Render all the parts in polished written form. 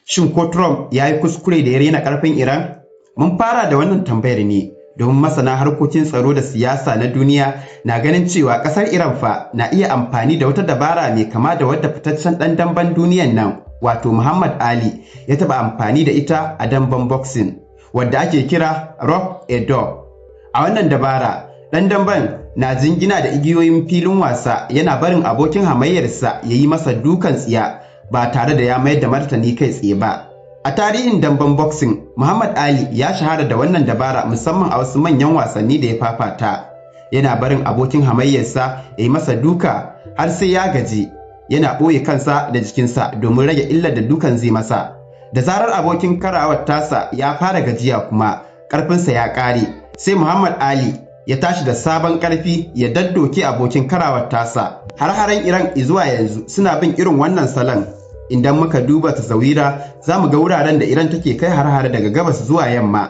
Shin ko Trump ya yi kuskure da ya rena ƙarfin Iran? Mun fara da wannan tambayar ne domin masana harkokin tsaro da siyasa na duniya na ganin cewa ƙasar Iran fa na iya amfani da wata dabara mai kama da wadda fitaccen ɗan damben duniyan nan, wato Muhammad Ali, ya taɓa amfani da ita a damben boxing, wadda ake kira rope-a-dope. A wannan dabara, ɗan damben na jingina da igiyoyin filin wasa, yana barin abokin hamayyarsa ya yi masa dukan tsiya ba tare da ya mayar da martani kai tsaye ba. A tarihin damben boxing, Muhammad Ali ya shahara da wannan dabara, musamman a wasu manyan wasanni da ya fafata. Yana barin abokin hamayyarsa ya yi masa duka har sai ya gaji, yana ɓoye kansa da jikinsa domin rage illar da dukan zai masa. Da zarar abokin karawar tasa ya fara gajiya kuma ƙarfinsa ya ƙare, sai Muhammad Ali ya tashi da sabon ƙarfi ya daddoke abokin karawar tasa. Har-haren Iran zuwa yanzu suna bin irin wannan salon. Idan muka duba tasawira, za mu ga wuraren da Iran take kai har-hare daga gabas zuwa yamma.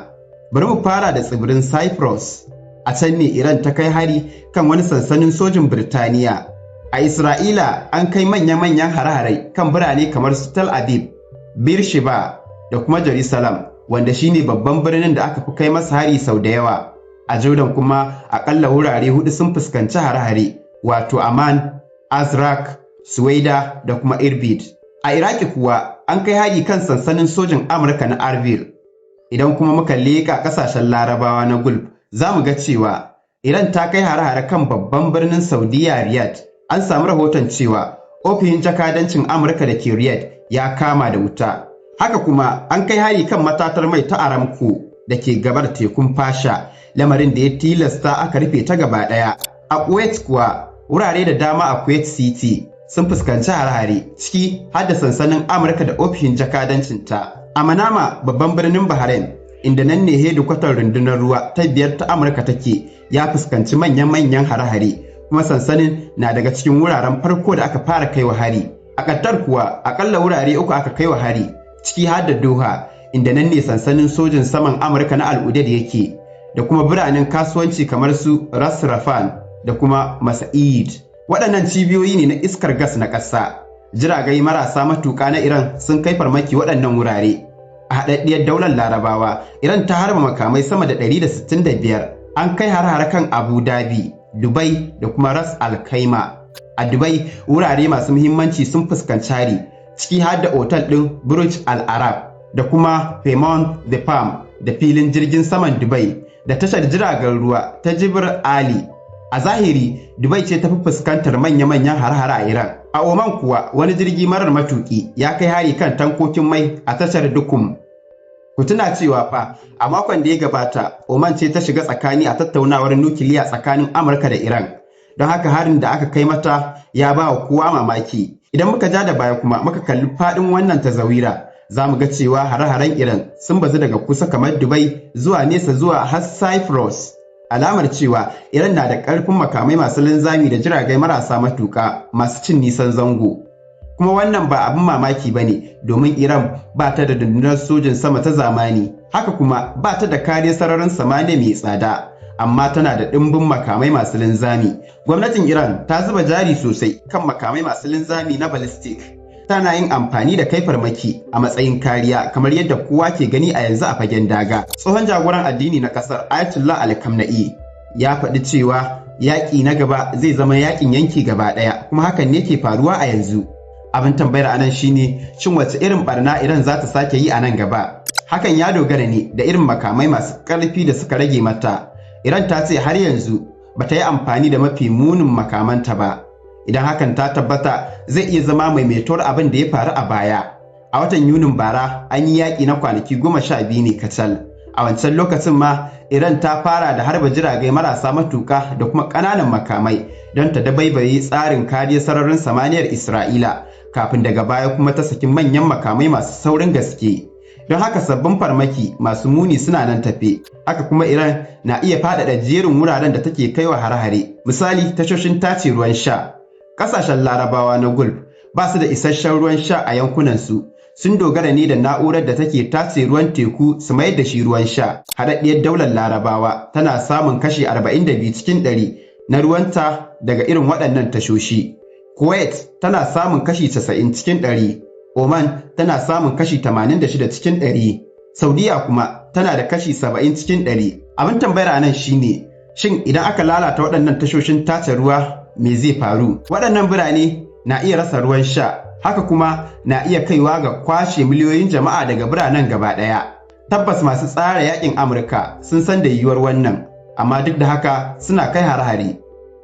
Bari mu fara da tsibirin Cyprus. A can ne Iran ta kai hari kan wani sansanin sojin Birtaniya. A Isra'ila, an kai manya-manyan hare-hare kan birane kamar su Tel Aviv, Beersheba da kuma Jerusalem, wanda shine babban birnin da aka fi kai masa hari sau da yawa. A Jordan kuma, akalla wurare hudu sun fuskanci hare-hare, wato Amman, Azraq, Suwaida da kuma Irbid. A Iraki kuwa, an kai hari kan sansanin sojin Amurka na Arbil. Idan kuma muka leƙa ƙasashen Larabawa na Gulf, za mu ga cewa Iran ta kai hare-hare kan babban birnin Saudiya, Riyadh. An samu rahoton cewa ofishin jakadancin Amurka da ke Riyadh ya kama da wuta. Haka kuma an kai hari kan matatar mai ta Aramco da ke gabar tekun Fasha, lamarin da ya tilasta aka rufe ta gaba ɗaya. A Kuwait kuwa, wurare da dama a Kuwait City sun fuskanci hare-hare, ciki har da sansanin Amurka da ofishin jakadancinta. A Manama, babban birnin Bahrain, inda nan ne hedikwatar rundunar ruwa ta biyar ta Amurka take, ya fuskanci manyan-manyan hare-hare, kuma sansanin na daga cikin wuraren farko da aka fara kaiwa hari. A Qatar kuwa, akalla wurare uku aka kaiwa hari, ciki har da Doha, inda nan ne sansanin sojin saman Amurka na Al Udeid yake, da kuma biranen kasuwanci kamar su Ras Rafan da kuma Masa'id. Waɗannan cibiyoyi ne na iskar gas na ƙasa. Jiragai marasa matuƙa na Iran sun kai farmaki waɗannan wurare. A Haɗaɗɗiyar Daular Larabawa, Iran ta harba makamai sama da 165. An kai har-hare kan Abu Dhabi, Dubai da kuma Ras Al Khaimah. A Dubai, wurare masu muhimmanci sun fuskanci hari, ciki har da otal ɗin Burj Al Arab da kuma Fairmont The Palm da filin jirgin saman Dubai da tashar jiragen ruwa ta Jebel Ali. A zahiri, Dubai ce ta fi fuskantar manya-manyan har-hare a Iran. A Oman kuwa, wani jirgi marar matuki ya kai hari kan tankokin mai a tashar Duqm. Ku tuna cewa fa a makon da ya gabata, Oman ce ta shiga tsakani a tattaunawar nukiliya tsakanin Amurka da Iran. Don haka harin da aka kai mata ya ba wa kowa mamaki. Idan muka ja da baya kuma muka kalli faɗin wannan tasawira, za mu ga cewa hare-haren Iran sun bazu daga kusa kamar Dubai zuwa nesa zuwa har Cyprus. Alamar cewa Iran na da ƙarfin makamai masu linzami da jiragai marasa matuƙa masu cin nisan zango. Kuma wannan ba abin mamaki ba ne, domin Iran ba ta da rundunar sojin sama ta zamani, haka kuma ba ta da kariyar sararin samaniya mai tsada, amma tana da ɗimbin makamai masu linzami. Gwamnatin Iran ta zuba jari sosai kan makamai masu linzami na ballistic. Tana yin amfani da kai farmaki a matsayin kariya, kamar yadda kowa ke gani a yanzu a fagen daga. Tsohon jagoran addini na kasar, Ayatollah Ali Khamenei, ya faɗi cewa yaƙi na gaba zai zama yaƙin yanki gaba ɗaya, kuma hakan ne ke faruwa a yanzu. Abin tambayar anan shine, shin wace irin barna Iran za ta sake yi a nan gaba? Hakan ya dogara ne da irin makamai masu ƙarfi da suka rage mata. Iran ta ce har yanzu ba ta yi amfani da mafi munin makamanta ba. Idan hakan ta tabbata, zai iya zama maimaituwar abin da ya faru a baya. A watan Yunin bara, an yi yaƙi na kwanaki 12 ne kacal. A wancan lokacin ma, Iran ta fara da harba jiragai marasa matuƙa da kuma ƙananan makamai don ta dabaibaye tsarin kariyar sararin samaniyar Isra'ila, kafin daga baya kuma ta saki manyan makamai masu saurin gaske. Don haka sabbin farmaki masu muni suna nan tafe. Haka kuma Iran na iya faɗaɗa jerin wuraren da take kaiwa hare-hare, misali tashoshin tace ruwan sha. Ƙasashen Larabawa na Gulf ba su da isasshen ruwan sha a yankunansu. Sun dogara ne da na'urar da take tace ruwan teku su mayar da shi ruwan sha. Haɗaɗɗiyar Daular Larabawa tana samun kashi 42 cikin 100 na ruwanta daga irin waɗannan tashoshi. Kuwait tana samun kashi 90 cikin 100. Oman tana samun kashi 86 cikin 100. Saudiya kuma tana da kashi 70 cikin 100. Abin tambayar a nan shine, shin idan aka lalata waɗannan tashoshin tace ruwa, me zai faru? Waɗannan birane na iya rasa ruwan sha, haka kuma na iya kaiwa ga kwashe miliyoyin jama'a daga biranen gaba ɗaya. Tabbas masu tsara yakin Amurka sun san da yiwuwar wannan, amma duk da haka suna kai hare-hare.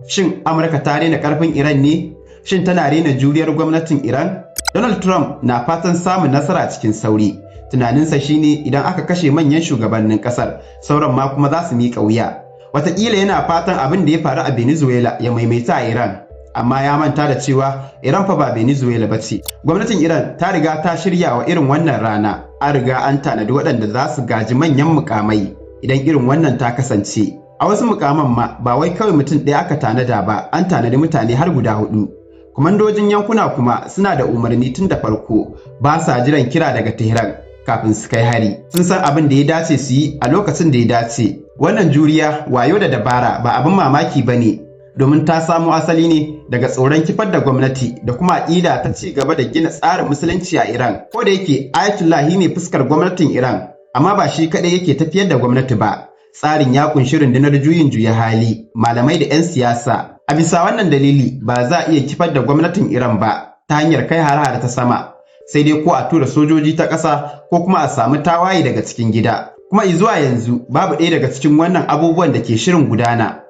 Shin Amurka ta rena karfin Iran ne? Shin tana rena juriyar gwamnatin Iran? Donald Trump na fatan samun nasara cikin sauri. Tunaninsa shine idan aka kashe manyan shugabannin kasar, sauran ma kuma za su miƙa wuya. Wataƙila yana fatan abin da ya faru a Venezuela ya maimaita a Iran. Amma ya manta da cewa Iran fa ba Venezuela ba ce. Gwamnatin Iran ta riga ta shirya wa irin wannan rana. An riga an tanadi waɗanda za su gaji manyan mukamai idan irin wannan ta kasance. A wasu mukaman ma ba wai kawai mutum ɗaya aka tanada ba, an tanadi mutane har guda hudu. Kwamandojin yankuna kuma suna da umarni tun da farko, ba sa jiran kira daga Tehran kafin su kai hari. Sun san abin da ya dace su yi a lokacin da ya dace. Wannan juriya, wayo da dabara ba abin mamaki ba ne, domin ta samo asali ne daga tsoron kifar da gwamnati da kuma aƙida ta ci gaba da gina tsarin musulunci a Iran. Ko da yake Ayatollah ne fuskar gwamnatin Iran, amma ba shi kaɗai yake tafiyar da gwamnati ba. Tsarin ya kunshi rundunar juyin juya hali, malamai da 'yan siyasa. A bisa wannan dalili ba za a iya kifar da gwamnatin Iran ba ta hanyar kai hare-hare ta sama, sai dai ko a tura sojoji ta ƙasa ko kuma a samu tawaye daga cikin gida. Kuma zuwa yanzu babu ɗaya daga cikin wannan abubuwan da ke shirin gudana.